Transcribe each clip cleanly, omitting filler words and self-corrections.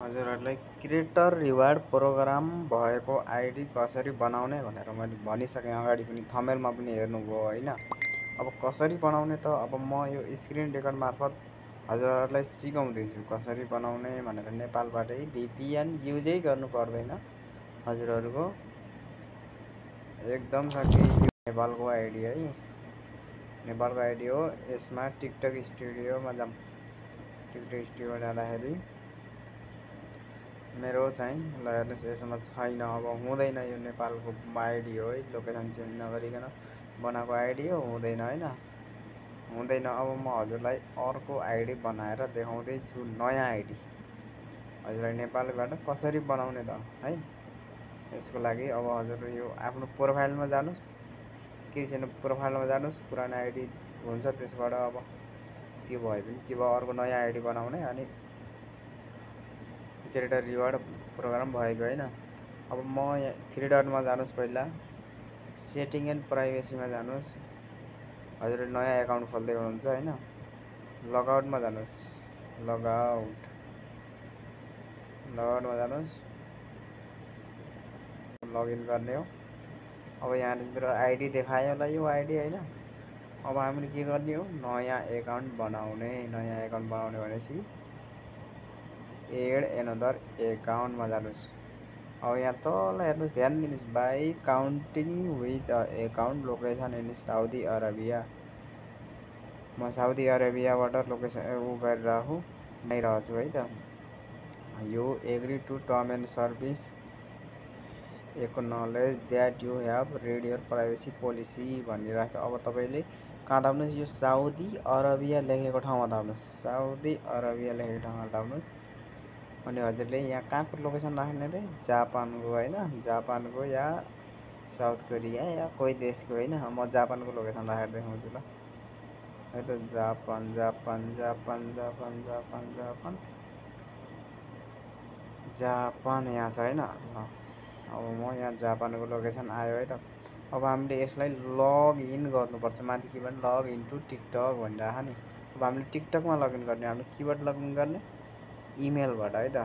हजुरहरूलाई creator reward programme भएको ID कसरी बनाउने भनेर मैले भनिसकेँ अगाडि पनि, थमेलमा पनि हेर्नुभयो होइन। अब कसरी बनाउने त अब म यो स्क्रिन रेकर्ड मार्फत हजुरहरूलाई सिकाउँदैछु कसरी बनाउने भनेर। नेपालबाटै VPN युजै गर्नु पर्दैन हजुरहरूको, एकदम सके यो नेपालको आइडी है, नेपालको आइडी हो। यसमा टिकटक स्टुडियोमा जाँदाखेरि मेरो चाहिँ ल हेर्नुहोस्, यसमा छैन, अब हुँदैन, यो नेपालको आइडी हो है, लोकेसन चेन्ज नगरिकन बनाएको आइडी हो, हुँदैन होइन, हुँदैन। अब म हजुरलाई अर्को आइडी बनाएर देखाउँदैछु, नयाँ आइडी हजुरलाई नेपालबाट कसरी बनाउने त है। यसको लागि अब हजुर यो आफ्नो प्रोफाइलमा जानुहोस्, केही छैन प्रोफाइलमा जानुहोस्, पुरानो आइडी हुन्छ त्यसबाट अब त्यो भयो भने के भयो, अर्को नयाँ आइडी बनाउने अनि क्रिएटर रिवार्ड प्रोग्राम भएको होइन। अब म यहाँ 3 डटमा जानुहोस्, पहिला सेटिङ एन्ड प्राइभेसीमा जानुहोस्, हजुर नयाँ एकाउन्ट खोल्दै हुनुहुन्छ होइन। लगआउटमा जानुहोस्, लगआउटमा जानुहोस्, लगइन गर्ने हो। अब यहाँनिर मेरो आइडी देखायो होला यो आइडी होइन। अब हामीले के गर्ने हो, नयाँ एकाउन्ट बनाउने। नयाँ एकाउन्ट बनाउने भनेपछि एड एनदर एकाउन्टमा जानुहोस्। अब यहाँ तल हेर्नुहोस्, ध्यान दिनुहोस्, by counting with account location in Saudi Arabia. म साउदी अरेबियाबाट लोकेसन गरिरहेको बनाइरहेको छु है त। यो agree to term and service acknowledge that you have read your privacy policy भनिरहेको छ। अब तपाईँले कहाँ धाउनुहोस्, यो साउदी अरेबिया लेखेको ठाउँमा धाउनुहोस्, साउदी अरेबिया लेखेको ठाउँमा धाउनुहोस्। अनि हजुरले यहाँ कहाँको लोकेसन राख्ने रे, जापानको होइन, जापानको या साउथ कोरिया या कोही देशको होइन। म जापानको लोकेसन राखेर देखाउँछु ल है त। Japan Japan Japan Japan Japan Japan Japan यहाँ छ होइन। ल अब म यहाँ जापानको लोकेसन आयो है त। अब हामीले यसलाई लगइन गर्नुपर्छ, माथि के भने लगइन टु टिकटक भनिरहेको नि। अब हामीले टिकटकमा लगइन गर्ने, हामीले केबाट लगइन गर्ने, इमेलबाट है त।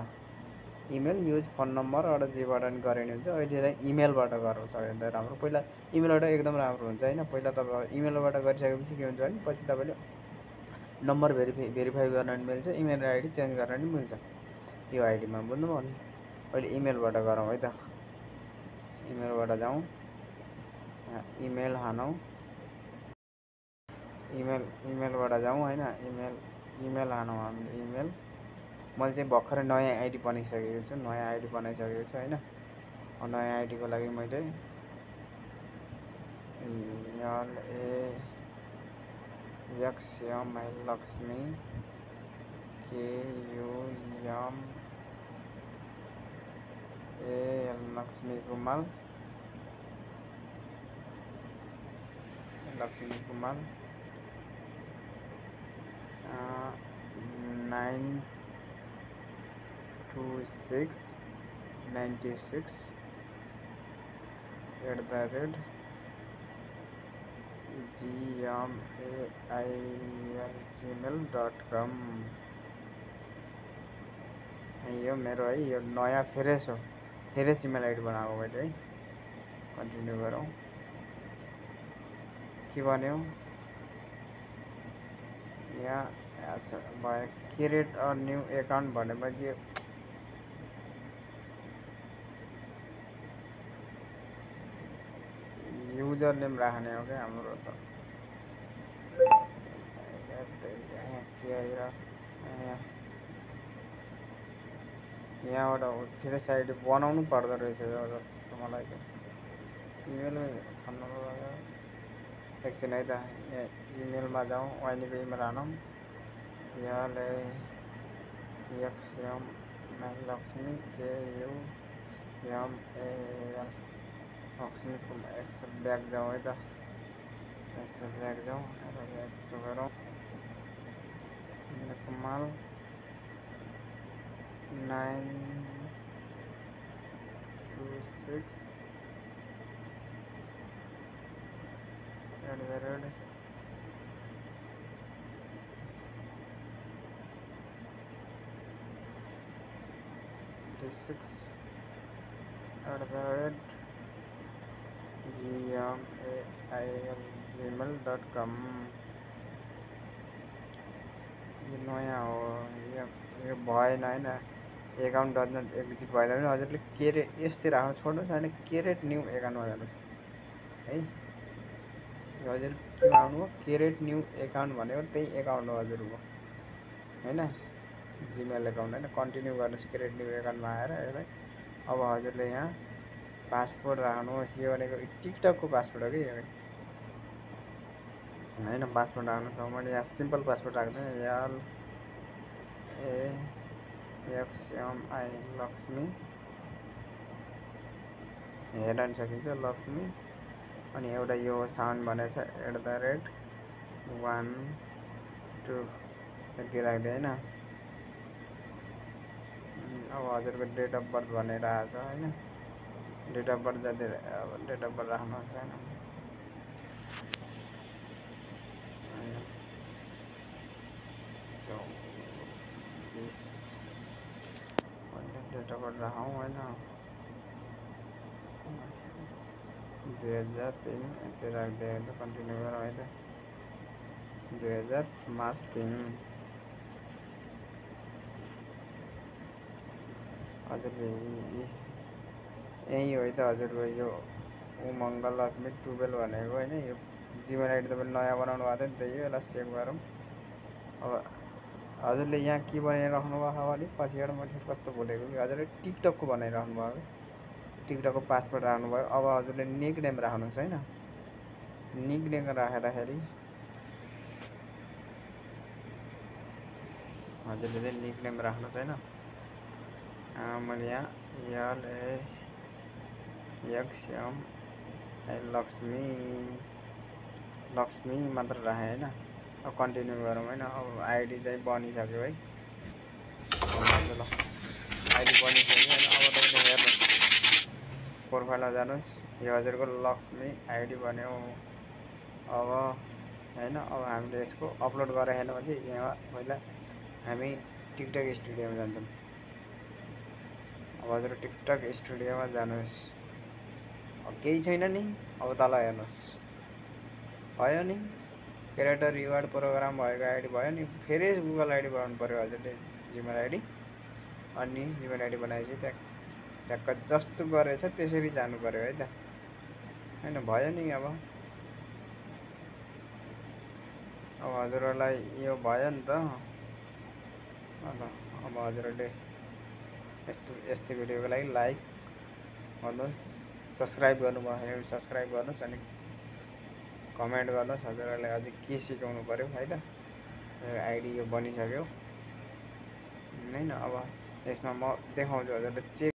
इमेल युज फोन नम्बरबाट जेबाट नि गरे नि हुन्छ। अहिले चाहिँ इमेलबाट गरौँ सबैभन्दा राम्रो। पहिला इमेलबाट एकदम राम्रो हुन्छ होइन। पहिला तपाईँ इमेलबाट गरिसकेपछि के हुन्छ भने पछि तपाईँले नम्बर भेरिफाई गर्न पनि मिल्छ, इमेल आइडी चेन्ज गर्न पनि मिल्छ यो आइडीमा, बुझ्नुभयो नि। अहिले इमेलबाट गरौँ है त। इमेलबाट जाउँ, इमेल हानौँ, इमेलबाट जाउँ होइन। इमेल हानौँ हामीले इमेल। मैले चाहिँ भर्खरै नयाँ आइडी बनाइसकेको छु, नयाँ आइडी बनाइसकेको छु होइन। नयाँ आइडीको लागि मैले लक्ष्मी KUM लक्ष्मी कुमार 92696 @gmail.com। यो मेरो है, यो नयाँ फ्रेस हो, फ्रेस इमेल आइडी बनाएको मैले है। कन्टिन्यू गरौँ, के भन्यो यहाँ, अच्छा भयो, क्रिएट अ न्यू एकाउन्ट भनेपछि युजर नेम राख्ने हो क्या हाम्रो त। के यहाँबाट फ्रेस आइडी बनाउनु पर्दो रहेछ जस्तो छ मलाई चाहिँ। इमेलमै फोन नम्बर एकछिन है त, यहाँ इमेलमा जाउँ, वाइनीको इमेल हानौँ, यहाँले लक्ष्मी KUMAL लक्ष्मी कुमार। यसो ब्याक जाउँ है त, यसो ब्याक जाउँ, यस्तो गरौँ, कुमाल 926 gmail.com यो नयाँ हो यो भएन होइन एकाउन्ट डजन्ट एक्जिट भएन भने हजुरले यस्तै राख्नु छोड्नुहोस् होइन क्रिएट न्यू एकाउन्टमा जानुहोस् है हजुर केमा आउनुभयो क्रिएट न्यू एकाउन्ट भनेको त्यही एकाउन्ट हो हजुरको होइन जिमेल एकाउन्ट होइन कन्टिन्यू गर्नुहोस् क्रिएट न्यू एकाउन्टमा आएर यसलाई अब हजुरले यहाँ पासपोर्ट राख्नुहोस् यो भनेको टिकटकको पासपोर्ट हो कि यो होइन पासपोर्ट राख्नुहोस् अब मैले यहाँ सिम्पल पासपोर्ट राख्दैन LAXMI लक्ष्मी हेर्न नि सकिन्छ लक्ष्मी अनि एउटा यो साउन्ड भनेको छ @12 यति राख्दै होइन अब हजुरको डेट अफ बर्थ भनेर आएको छ होइन डेट अफ बर्थ जति अब डेट अफ बर्थ राख्नुहोस् होइन डेट अफ बर्थ राखौँ होइन 2003 यति राख्दै होइन कन्टिन्यू गरौँ है त 2000 मार्च 3 हजुरले यही हो त हजुरको यो उमङ्ग लक्ष्मी 12 भनेको होइन यो जिमेल आइडी तपाईँले नयाँ बनाउनु भएको थियो नि त यसलाई सेभ गरौँ अब हजुरले यहाँ के बनाइराख्नु भएको अगाडि पछिबाट मैले कस्तो बोलेको कि हजुरले टिकटकको बनाइराख्नु भयो टिकटकको पासपोर्ट राख्नुभयो अब हजुरले निक नेम राख्नुहोस् होइन निक नेम राख्दाखेरि हजुरले चाहिँ निक नेम राख्नुहोस् होइन मैले यहाँ LAXMI लक्ष्मी मात्र राखेँ होइन अब कन्टिन्यू गरौँ होइन अब आइडी चाहिँ बनिसक्यो है ल आइडी बनिसक्यो होइन अब तपाईँले हेर्नुहोस् प्रोफाइलमा जानुहोस् यो हजुरको लक्ष्मी आइडी बन्यो अब होइन अब हामीले यसको अपलोड गरेर हेर्नु भने चाहिँ यहाँ पहिला हामी टिकटक स्टुडियोमा जान्छौँ अब हजुर टिकटक स्टुडियोमा जानुहोस् अब केही छैन नि अब तल हेर्नुहोस् भयो नि क्रिएटर रिवार्ड प्रोग्राम भएको आइडी भयो नि फेरि गुगल आइडी बनाउनु पऱ्यो हजुरले जिमेल आइडी अनि जिमेल आइडी बनाएपछि ट्याक्क जस्तो गरेछ त्यसरी जानु पऱ्यो है त होइन भयो नि अब हजुरहरूलाई यो भयो नि त अब हजुरहरूले यस्तो भिडियोको लागि लाइक गर्नुहोस् सब्सक्राइब गर्नुभयो भने सब्सक्राइब गर्नुहोस् अनि कमेन्ट गर्नुहोस् हजुरहरूलाई अझै के सिकाउनु पऱ्यो है त आइडी यो बनिसक्यो होइन अब यसमा म देखाउँछु हजुरले चेक